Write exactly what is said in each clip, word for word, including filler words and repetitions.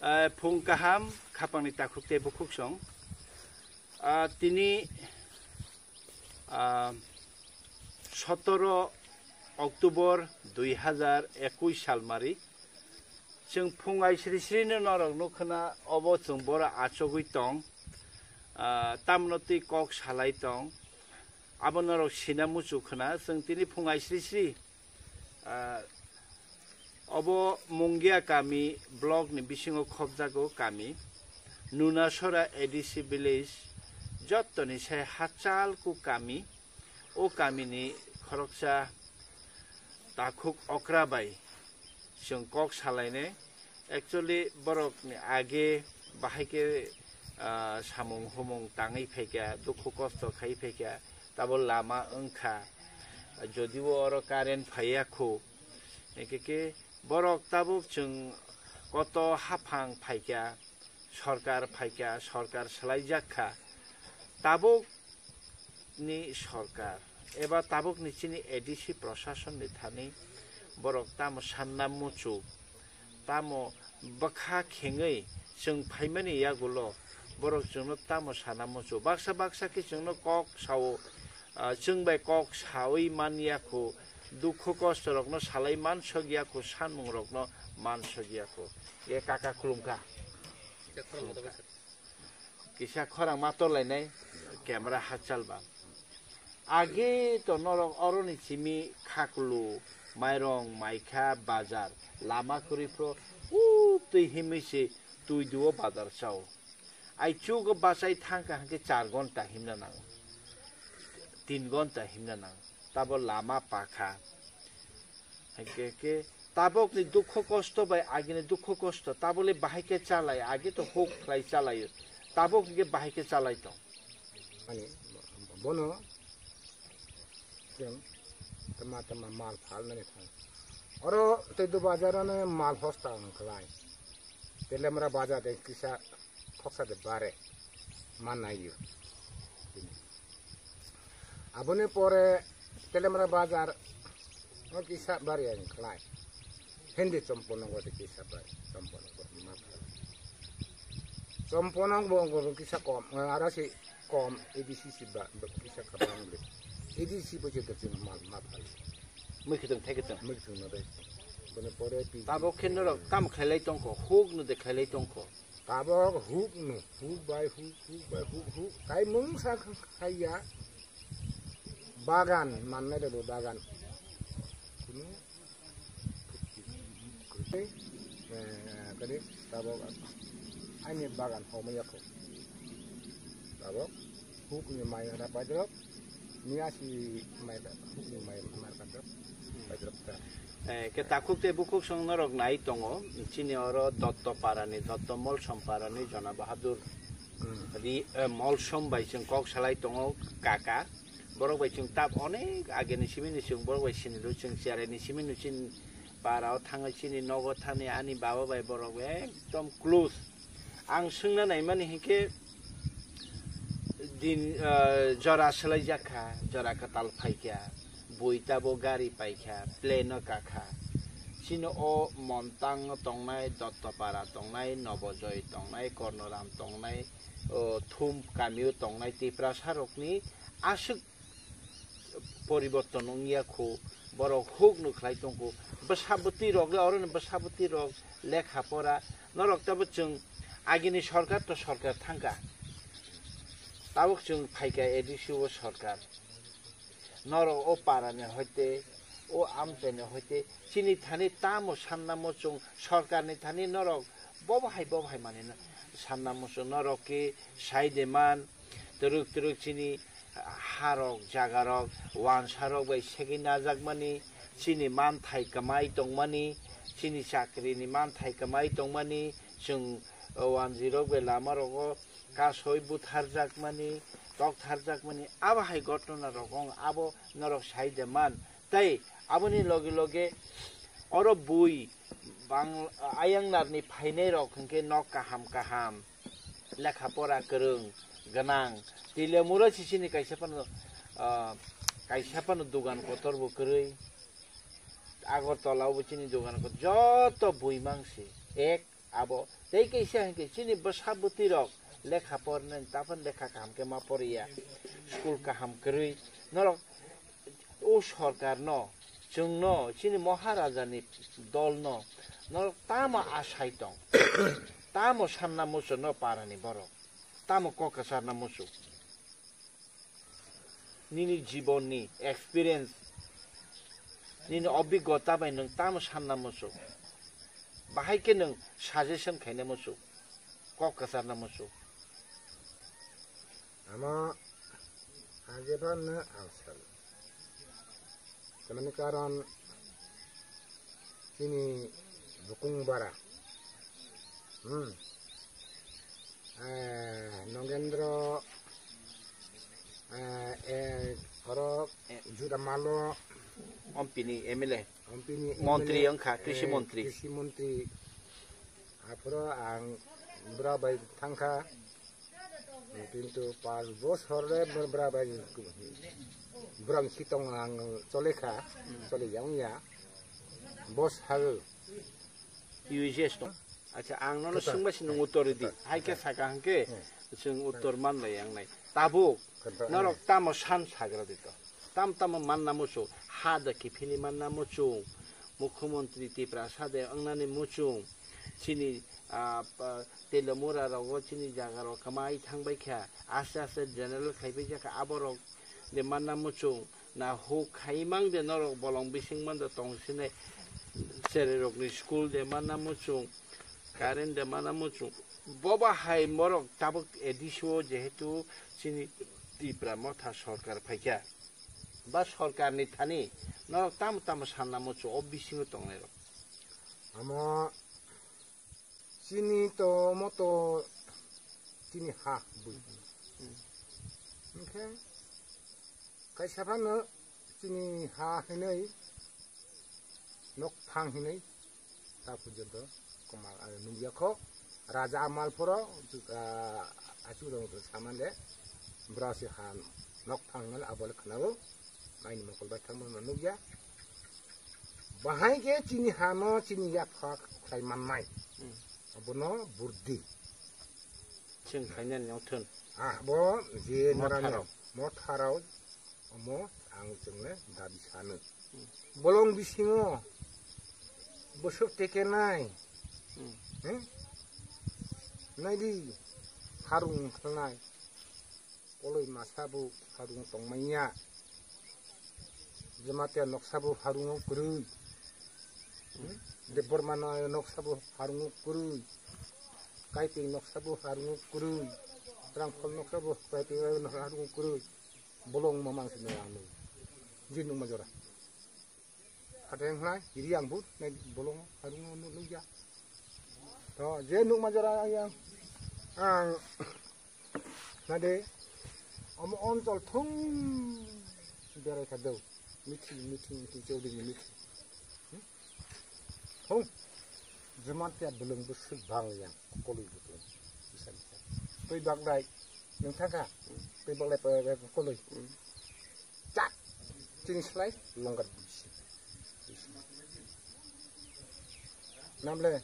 Ah, phung kaham, khapangni takhuk tei bukhuk song. Ah, tini, ah, sotoro October dui hazar ekush salmari. Chwng phung aisri srino norok nukhwna obo chwng boro achugwi tong. Ah, tamno twi kok salai tong. Abo norok sina muchuk khwna chwng tini phung aisri sri. Ah, obo Mungia kami block ni bisingo khobjago kami. Nunasora A D C village jottoni sai hachal ku kami. O kamini khoroksa takhuk okra bai chwng kok salainai. Actually, borokni age bahai khe, ah, samung humung tangwi phaikha, dukhu kosto khai phaikha, tabo lama wngkha. Jodio oro current phaiya khu, hingkhe khe borok tabuk chwng koto haphang phaikha, sorkar phaikha, sorkar swlaijak kha, tabuk ni sorkar eba tabukni chini A D C prosasonni thani borok tamo sanna muchuk, tamo bwkha khengwi chwng phaimani yagulo borok chwngno tamo sana muchuk. Baksa baksa khe chwngno kok sao, ah, chwng bai kok sawi man yakho, dukhu kosto rokno salai man sok yakho, sanmung rokno man sok yakho. Ye kaka khulumkha. Kisa khorang ma torlainai camera hachal ba. Age to norok oroni simi khaklu, mairong, maikha, bazar, lama kwrwi phro, u twi himwi se twi duo bazar chao. Ai chugo bachai thangkha hwnkhe char gonta himna nango, tin gonta himna nango. Tabo lama pakha. Hwnkhe khe tabokni dukhu kosto bai agini dukhu kosto tabole bahai khe chalai, age to huk khlai chalaio, tabok hwnkhe bahai khe chalai tong. Ani bono chwng tama tama mal phalnani thang. Oro tei do bazar ano mal hosta wng khlai. Telemra bazar de kisa khoksa de bare mannaio. Aboni pore Telemra bazar o kisa bari ang khlai. Hindi Chomponongo de kisa bari, Chomponongo ma phala. Chomponongo bo kisa kom, ara si kom, A D C si ba, kisa kabang le. A D C bo je de ma, ma phala. Mui khitong thai khitong. Mui khitong no de. Boni pore pi. Tabok khe norok kam khailai tongkho, huk no de khailai tongkho. Tabok huk no, huk bai huk, huk bai huk, huk. Tai mung sa khaiya. Bagan, mannai rw bagan. Kunu, eh, kani, tabok, ani bagan homai yakho. Tabok, huk ni mai hada paidrop, ni asi mai da, huk ni mai mar kadrop, paidrop ta. Eh, ke takhuk tei bukhuk song norok nai tongo, chini oro Dotto Parani, Dotto Molsom Parani, Jona Bahadur. Hmm. Ri, eh, Molsom bai chwng kok salai tongo kaka. Borok bai chwng tab onek ageni simi ni chwng borok bai sini rw chwng chiyare ni simi ni chini para o thangwi chini nogo thani ani baba bai borok bai ekdom close. Ang swngna naimani hinkhe din, eh, jora swlai jakha, jora kwtal phaikha, bui tabo gari paikha, plane o kakha. Chini o Montang tongnai, Dottopara tongnai, Nobojoy tongnai, Kornoram tongnai, o Thum kamio tongnai Tiprasa rokni aswk poriborton wngya kho, borok huk no khlai tong kho. Bwsa bwtwi rok le, oro ni bwsa bwtwi rok lekha pora, norok tabo chwng agini sorkar to sorkar thangkha, tabuk chwng phaikha A D C o sorkar. Norok o para ni hoite, o amchai ni hoite, chini thani tamo sanna muchung, sorkar ni thani norok bobo hai bobo hai manwi na sanna muchung, norok ki sai de man, twrwk twrwk chini harok, jagarok, wansarok bai segwi najakmani, chini manthai kwmai tongmani, chini chakrini manthai kwmai tongmani, chwng, o, wanjwirok bai lamarogo kasoi butharjakmani, toktharjakmani, abo hai ghotona rok wng, abo norok sai de man. Tei aboni loge loge oro bui bang-, ayang narni phainai rok hwnkhe nok kaham kaham, lekha pora kwrwng gwnang. Tilemuro si chini kaisa phano, ah, kaisa phano dogan kotor bo kwrwi. Agartala o bo chini dogan kotor, joto bui mangsi. Ek Abo tei kaisa hwnkhe chini bwsa bwtwi rok lekha pornani taphano lekha kaham khe ma poriya, school kaham kwrwi. Norok o sorkar no, chwng no, chini Maharaja ni dol no norok tamo asai tong, tamo sanna muchung no para ni borok, tamo kok kwcharna muchung. Nini jibon ni experience, nini obigota bai nwng tamo sanna muchung, bahai khe nwng suggestion khaina muchung, kok kwcharna muchung. Amo aje phano ang sal. Tamani karon chini bukung bara. Hmm. Eh, Nogendro, eh, eh, oro Juda Malo, Ompini M L A. Ompini Montri M L A, wngkha, Krishi eh, Montri. Krishi Montri. Aphuru ang bura bai thangkha. Kintu pas bosor le bra bai brang sitong ang cholekha, chole yang ya. Bos hal. U S S to. Acha, ang nono swngba sini uttor di. Hai khe saka hangke, chwng uttor man lai yang nai. Tabuk, norok tamo san sagra di to. Tam tamo manna muchung, ha da kiphilwi manna muchung, Mukhyamantri Tiprasa de wngnani muchung, chini, ah, pa-, Telamura rogo chini jaga rok kwmai thangbai kha, aste aste general khaibai jakha, aborok de manna muchung, na huk khaimang de norok bolong bising mando tong sinai, chererokni school de manna muchung, current de manna muchung, boba hai morok tabuk A D C o jehetu chini Tipra Motha sorkar phaikha. Ba sorkarni thani norok tamo tamo sanna muchung o bisingo tongnairok? Amo chini to moto chini ha bui. Hwnkhe kaisa phano chini ha hinwi nok thang hinwi ta porjonto kwma, ah, nukya kho. Raja Amal phoro, ah, achu rong samande brasi ha nok thang hinwi abole khnago. Maini mokol bai thangma nukya. Bahai khe chini hano chini yapha khlai mannai. Hmm. Abono burdi. Chwng khainani nokthun. Ah, bo je Motharok. Narani motharok, omo ang chwngle dabi sano. Hmm. Bolong bisingo bwswk tekenai. Hmm. Hmm? Naidi harung khlai. Koloi masa bo harung tongmanya. Jamatia noksa bo harungo kwrwi. Hmm? Debbarma noksa bo harungo kwrwi. Kaipeng noksa bo harungo kwrwi. Rangkhol noksa bo kaipeng harungo kwrwi. Bolong mamang sini anu. Jin nungma jora. Phateng khlai, iri ang but, nai bolong harung nuk, nukya. To, je nukma jora yang, ang, nade, omo oncol thung berai kha do, mithi, mithi, mithi, chowding ni mithi. Hmm? Thung, jemat ya bolong bwswk bang yang, koloi butung, bisa, bisa. Twi bak dai, nung thangkha, twi bak lai, koloi. Chak! Chini slai longar bisi. Namle.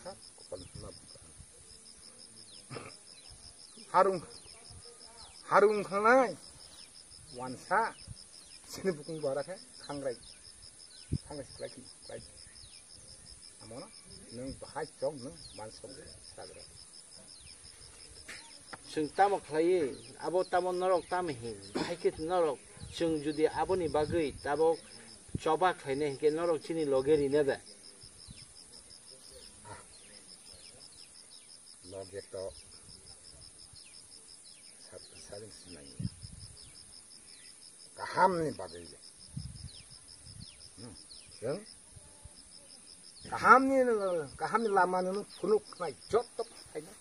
Kha, kopal na buka. Harung, harung khanai. Wansa. Sini bukung bara khe khangrai. Khangrai slai ki, slai. Amono, nung bahai chok nung mansok sagra. Chwng tamo khlaiwi, abo tamo norok tamo hin, bahai khe norok chwng jodi aboni bagwi tabok choba khlainai hinkhe norok chini loge rina da? Loge to sab-, sabin sinai. Kahamni bagwi le. Hmm. Chwng kahamni, kahamni lama nung phunuk khnai jotto phaina.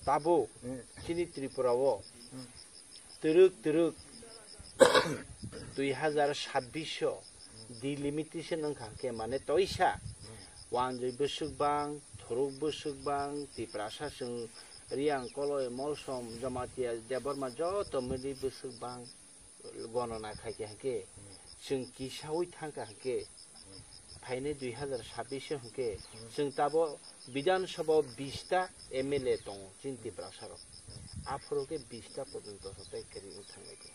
Tabuk, hmm, chini Tripura o, hmm, twrwk twrwk dui hazar sabbish o delimitation wngkha khe mane toisa, hmm, wanjwi bwswk bang, thuruk bwswk bang, Tiprasa chwng Riyang, Koloi, Molsom, Jamatia, Debbarma joto mili bwswk bang. Gonona khai khe hwnkhe, hmm, chwng kisaui thang kha hwnkhe, hmm, phainai dui hazar sabbish o hwnkhe chwng tabo Bidhan Sabha o bish ta M L A tongo chini Tiprasa rok. Aphuru khe bish ta porjonto sotai kwrwi wng thanglaikha.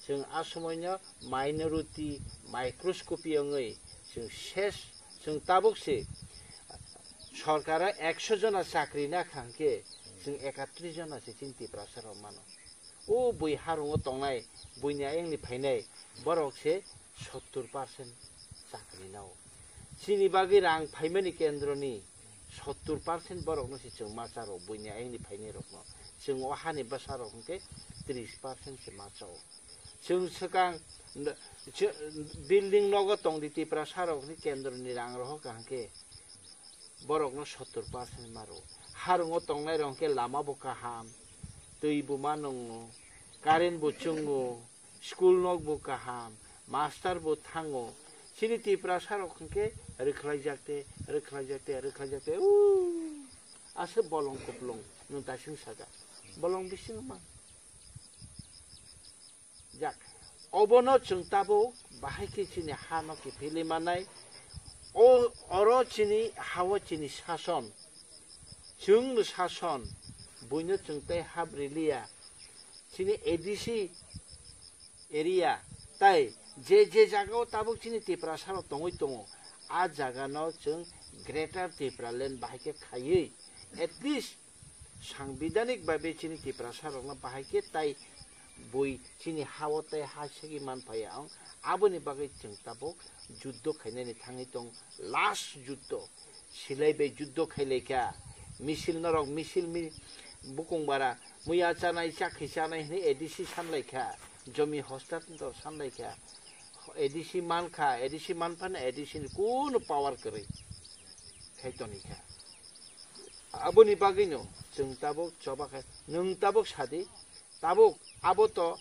Chwng a somoino minority microscopy wngwi chwng ses, chwng tabuk se sorkaro ekso jona chakri na kha hwnkhe chwng ekatris jona se chini Tiprasa rok mano. O bui harungo tongnai, buini ayangni phainai borok se sottur percent chakri nao. Chini bagwi rang phaimani kendroni sottur percent borokno se chwng ma charo, buini ayangni phainai rokno. Chwng o hani bwsa rok hwnkhe tris percent se ma chao. Chwng swkang n-, chw-, building nogo tongdi Tiprasa rokni kendroni rang rohor kaham khe borokno sottur percent maro. Harungo tongnai rok hwnkhe lama bo kaham, twi bo ma nwngo, current bo chwngo, school nok bo kaham, master bo thango. Chini Tiprasa rok hwnkhe rwkhlaijak te, rwkhlaijak te, rwkhlaijak te, uu, aswk bolong kuplung nwng daising saka. Bolong bising man. Jak, obono chwng tabuk bahai khe chini ha no kiphilwi manai. O, oro chini ha-o chini sason, chwng no sason, buino chwng tei hap riliya. Chini A D C area, tai je je jaga o tabuk chini Tiprasa rok tongwi tongo, a jaga no chwng Greater Tipraland bahai khe khaiwi, at least Sangbidanik bai be chini Tiprasa rokno bahai khe tai bui chini ha-o tai ha segwi man phaiya wng. Aboni bagwi chwng tabuk juddo khainani thangwi tong, last juddo. Silai bai juddo khailaikha, misil norok misil mi-, bukung bara muya chanai chakhi chanai hwnwi A D C sanlaikha, jomi hostat sanlaikha, A D C mankha, A D C manphano A D C ni kunu power kwrwi khai tonikha. Aboni bagwino chwng tabuk choba khe, nwng tabuk sadi, tabuk abo to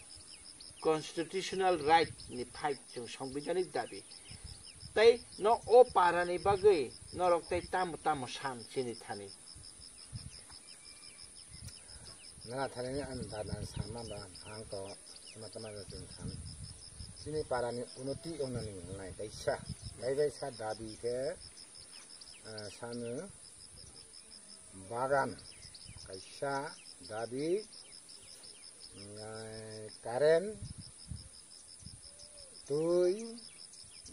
constitutional right ni fight, chwng songbidanik dabi. Tei no o para ni bagwi norok tei tamo tamo san chini thani. Nana thani ani dana sama ba ang to tama tama chwng san. Chini para ni unoti onani nai kaisa, bai bai sa dabi khe, ah, sanu. Bagan kaisa dabi, mm, current, twi,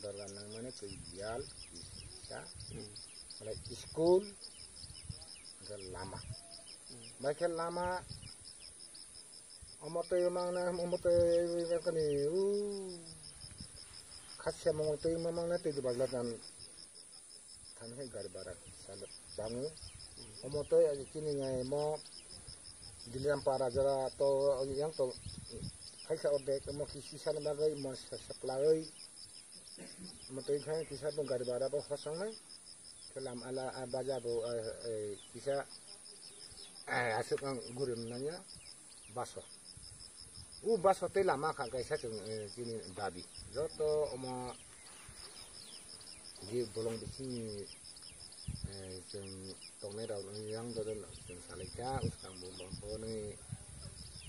dorga nangmani twi biyal kisa, hmm, omo school, hwnkhe lama. Hmm. Bai khe lama, omo twi mangna, omo twi mangna, u, khasia mongol twi mangna twi bagla dan. Thani hai gari bara salo chango. Omo tei agi chini ngai mo Diliram para jora to yang to hai sa ordek mo kisi sana bagai mo sa-, supply. Mo tei khai kisa bo gari bara bo hosong nai. Kelam ala a baja bo, eh, eh, kisa, eh, asuk ang gurim nanya. Baso. U baso tei lama kha kaisa chwng, eh, chini dabi. Joto omo je bolong bisingni, eh, chwng tongnai rok yang joto chwng salai kha, swkang bo bo ni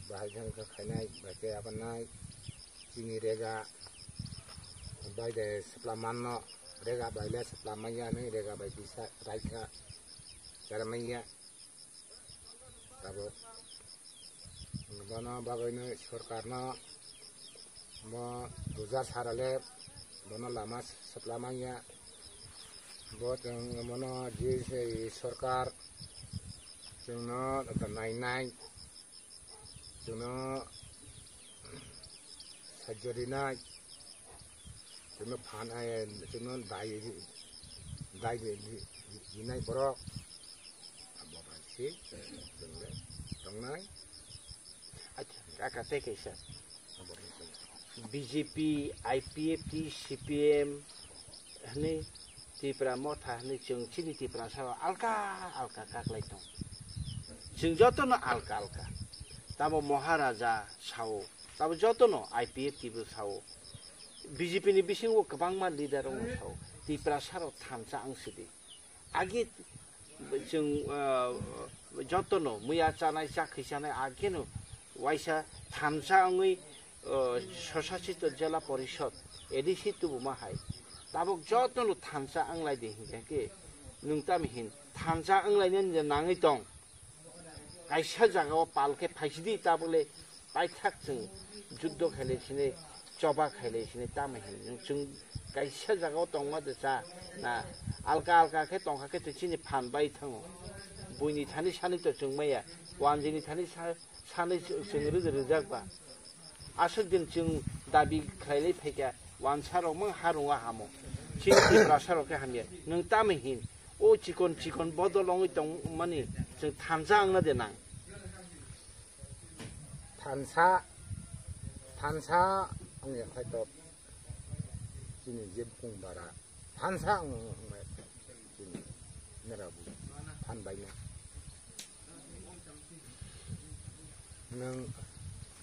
bahai kha khainai, bahai khe abanai chini rega bai de sepla manno, rega bai le sepla manya ni rega bai bisa rai kha, chara manya. Tabuk bono bagwino sorkarno mo dujar sarale bono lama swplamanya. Bo chwng bono je se sorkar chwngno nainai, chwngno sajjo rinai, chwngno phan, eh, chwngno dai, dai di, di, dinai borok. Abo bai se chwngno tongnai. Acha, kaka tei kaisa. Abo bai se. B J P, I P F T, C P M, hwnwi Tipra Motha hwnwi chwng chini Tiprasa alka alka kaklai tong. Chwng jotono alka alka. Tamo Maharaja sao, tamo jotono I P F T bo sao. B J P ni bisingo kwbangma leader rokno sao. Tiprasa rok thansa ang sidi. Agi chwng, ah, jotono muya chanai, chakhi chanai, ageno waisa thansa wngwi, ah, Swsasito Jela Porishod, A D C tubuma hai. Tabuk jotono thansa wnglai di hinkhe khe nwng tamo hin thansa wnglainani je nangwi tong. Kaisa jagao pal khe phaisidi tabukle paithak chwng juddo khailai sini choba khailai sini tamo hin nwng chwng kaisa jagao tongma de cha na alka alka khe tongkha khe chini phan bai thango. Buini thani sani to chwng maya wanjini thani sa- sanwi chwng rwjak ba. Aswk din chwng dabi khlailai phaikha, wansa rok mang harungo hamo. Chini Tiprasa rok khe hamya. Nwng tamo hin, o chikon chikon bodol wngwi tongmani chwng thansa wngna de nang. Thansa, thansa wngya khai to chini je bukung bara. Thansa wng, wng, wng, chini nera bu phan bai na. Nwng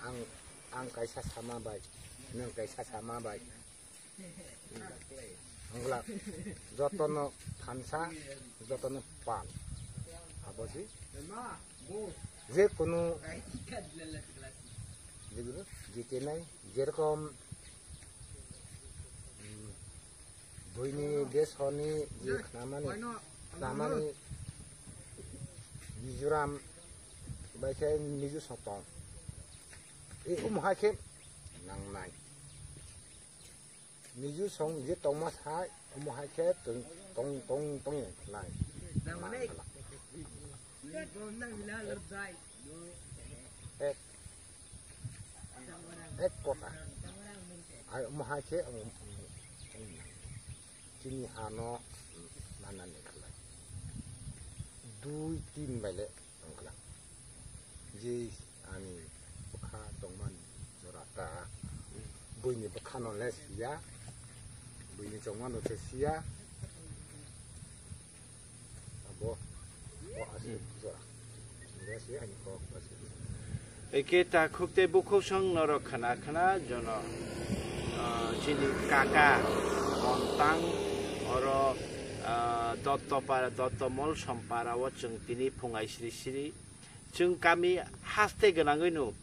ang, ang kaisa sama bai, nwng kaisa sama bai. Wngla jotono thansa, jotono pal. Abo si je kunu jitinai jerokom, mm, buini desoni je khnamani, khnamani Mizoram bai khe Mizo song tong. E, omo hai khe nangnai. Mizo song je tongma sai, omo hai khe tong, tong, tong, tong nai. Ek, ek kota. Ai, omo hai khe ang, ang, ang, chini hano nanani khlai. Dui, tin bai le tongkla. Je ani bwkha tongmani jora ta. Buini bwkhano le siya. Buini chongmano se siya. Abo, o aswk jora. Nini se ani kok aswk. Eke ta khuk tei bukhuk song norok khna khna jono, ah, chini kaka Montang oro, ah, Dottopara, Dottomol Sompara o chwng tini phungai siri siri. Chwng kami haste gwnangwino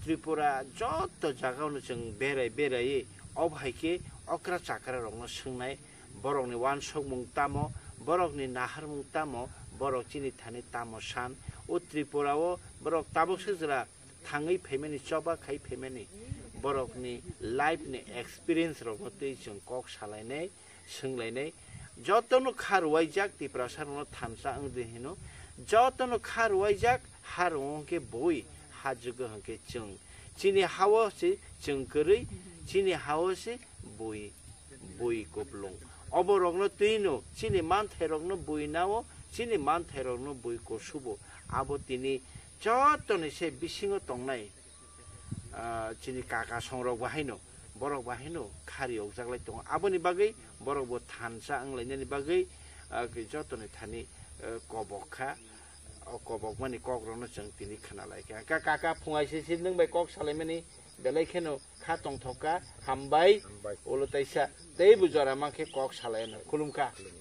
Tripura joto jagao no chwng berai berai obo hai khe okra chakra rokno swngnai, borokni uansukmung tamo, borokni naharmung tamo, borok chini thani tamo san. O Tripura o borok tabuk se jora thangwi phaimani, choba khai phaimani, borokni life ni experience rokno twi chwng kok salainai, swnglainai. Jotono kha rwuaijak Tiprasa rokno thansa wng di hino, jotono kha rwuaijak ha rwngkhe bui, ha jugo hwnkhe chwng. Chini hao se chwng kwrwi, chini hao se bui, bui kuplung. Obo rokno twino chini manthai rokno bui nao, chini manthai rokno bui kusubo. Abo tini jotoni se bisingo tongnai, ah, chini kaka songrok bahaino, borok bahaino khari okjaklai tongo. Aboni bagwi borok bo thansa wnglainani bagwi, ah, jotoni thani, ah, kobok kha. O kobokmani kokrokno chwng tini khna lai kha. Ka-, kaka phungai se se nwng bai kok salaimani belai kheno kha tongthok kha, hambai, hambai. Ulo taisa teibo jora mankhe kok salaino. Khulum kha. Khulum.